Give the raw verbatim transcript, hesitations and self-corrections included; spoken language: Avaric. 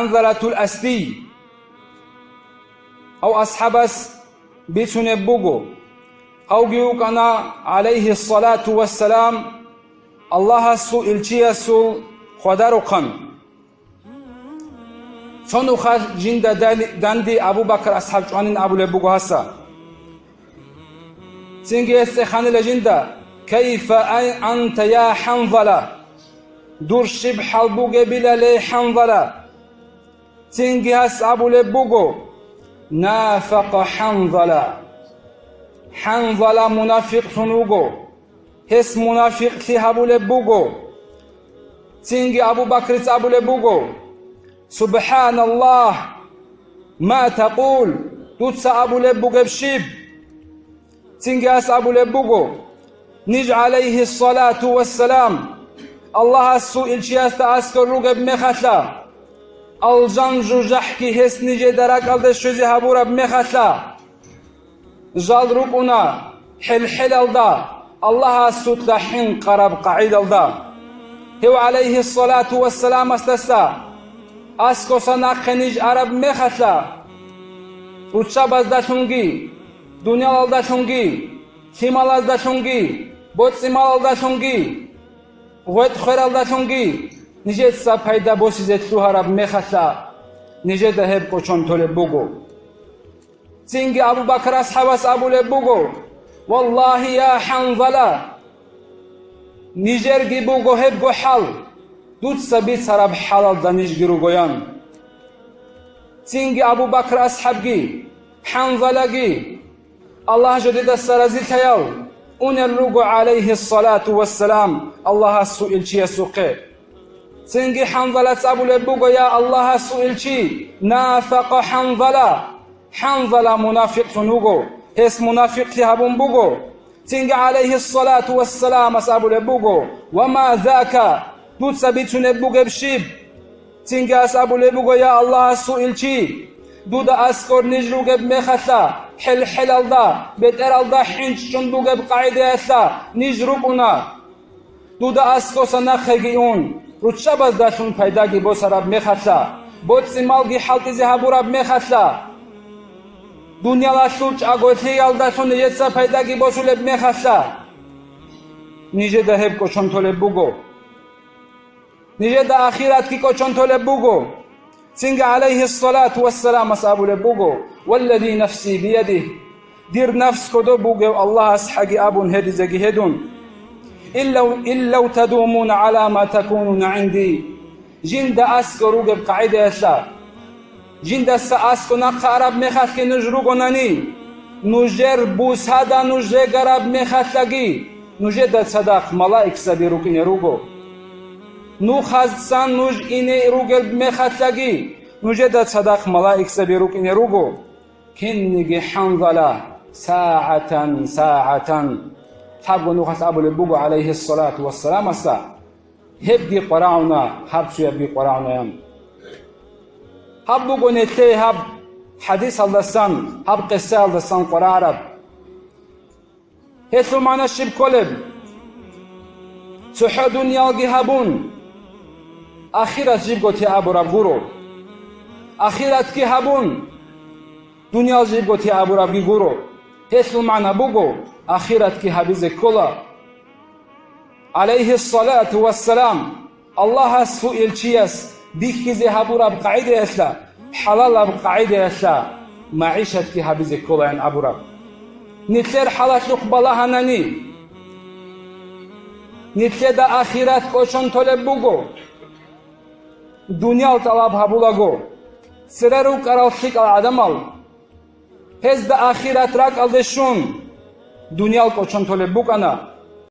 ХӀанзалатул Асдий, гьав асхӀабас бицунеб буго, гьавги вукӀана, гӀалайгьиссалату вассалам, Аллагьасул илчиясул хвадарухъан. Цо нухалъ жинда дали-, данде Абу Бакр асхӀаб чӀванин абулеб буго гьаса. Цинги гьес цӀеханила жинда: «Кайфа ай анта, я ХӀанзала? Дур щиб хӀал бугебила, ле ХӀанзала?» Цинги гьас абулеб буго: «Нафакъа ХӀанзала. ХӀанзала мунафикълъун вуго. Гьес мунафикълъи гьабулеб буго». Цинги Абу Бакрица абулеб буго: «СубхӀаналлагь! Ма такъул? Дуца абулеб бугеб щиб?» Цинги гьас абулеб буго: «Ниж, гӀалайгьиссалату вассалам, Аллагьасул илчиясда аскӀор ругеб мехалъа, алжан жужахӀги гьес нижеда ракӀалде щвезе гьабураб мехалъа, жал рукӀуна хӀел-хӀелалда Аллагьасулъа хӀинкъараб къагӀидалда. Гьев, гӀалайгьиссалату вассаламасдаса аскӀоса нахъе ниж араб мехалъа, руччабаздалъунги, дуниялалдалъунги, лъималаздалъунги, боцӀи-малалдалъунги, гъветӀ-хвералдалъунги нижеца пайда босизе лъугьараб мехалъа, нижеда гьеб кӀочон толеб буго». Цинги Абу Бакр асхӀабас абулеб буго: «Валлагьи, я ХӀанзала, нижерги буго гьебго хӀал, дуца бицараб хӀалалда нижги ругоян». Цинги Абу Бакр асхӀабги, ХӀанзалаги, Аллагь жодедаса разилъаял, унел руго, гӀалайгьиссалату вассалам, Аллагьасул илчиясухъе. Цинги ХӀанзалаца абулеб буго: «Я Аллагьасул илчи, нафакъа ХӀанзала! ХӀанзала мунафикълъун вуго, гьес мунафикълъи гьабун буго». Цинги гӀалайгьиссалату вассаламас абулеб буго: «Ва ма зака? Дуца бицунеб бугеб щиб?» Цинги гьас абулеб буго: «Я Аллагьасул илчи, дуда аскӀор ниж ругеб мехалъа, хӀел-хӀелалда, бетӀералда хӀинчӀчӀун бугеб къагӀидаялъа ниж рукӀуна. Дуда аскӀоса нахъеги ун, руччабаздалъун пайдаги босараб мехалъа, боцӀи-малги хӀалтӀизе гьабураб мехалъа, дуниялалъул чӀаголъиялдалъун нижеца пайдаги босулеб мехалъа, нижеда гьеб кӀочон толеб буго. Нижеда ахиратги кӀочон толеб буго». Цинги гӀалайгьиссалату вассаламас абулеб буго: «Валлази нафси биядигь, дир нафс кодоб бугев Аллагьас хӀаги абун гьедизеги гьедун, иллав, иллав тадумуна гӀала ма такунуна гӀинди, жинда аскӀор ругеб къагӀидаялъа, жиндаса аскӀо нахъа араб мехалъги нуж ругонани, нужер бусада нуж регараб мехалъаги, нужеда цадахъ малаикзаби рукӀине руго. Нухазцан нуж ине ругел мехалъаги, нужеда цадахъ малаикзаби рукӀине руго. Кинниги ХӀанзала, сагӀатан, сагӀатан». Лъабго нухалъ абулеб буго гӀалайгьиссалату вассаламаса: «Гьебги къварагӀуна, гьаб цоябги къварагӀунаян». Гьаб буго нилъее гьаб хӀадисалдасан, гьаб къиссаялдасан къварагӀараб. Гьелъул магӀна щиб кколеб? ЦохӀо дуниялги гьабун, ахират жибго те абураб гуро. Ахиратги гьабун, дуниял жибго те абурабги гуро. Гьелъул магӀна буго, ахиратги гьабизе ккола. ГӀалайгьиссалату вассалам, Аллагьасул илчияс бихьизе гьабураб къагӀидаялъа, хӀалалаб къагӀидаялъа магӀишатги гьабизе кколаян абураб. Нилъер хӀалалъухъ балагьанани, нилъеда ахират кӀочон толеб буго. Дуниял тӀалаб гьабулаго, цере рукӀарал лъикӀал гӀадамал, гьезда ахират ракӀалде щун, дуниял кӀочон толеб букӀана.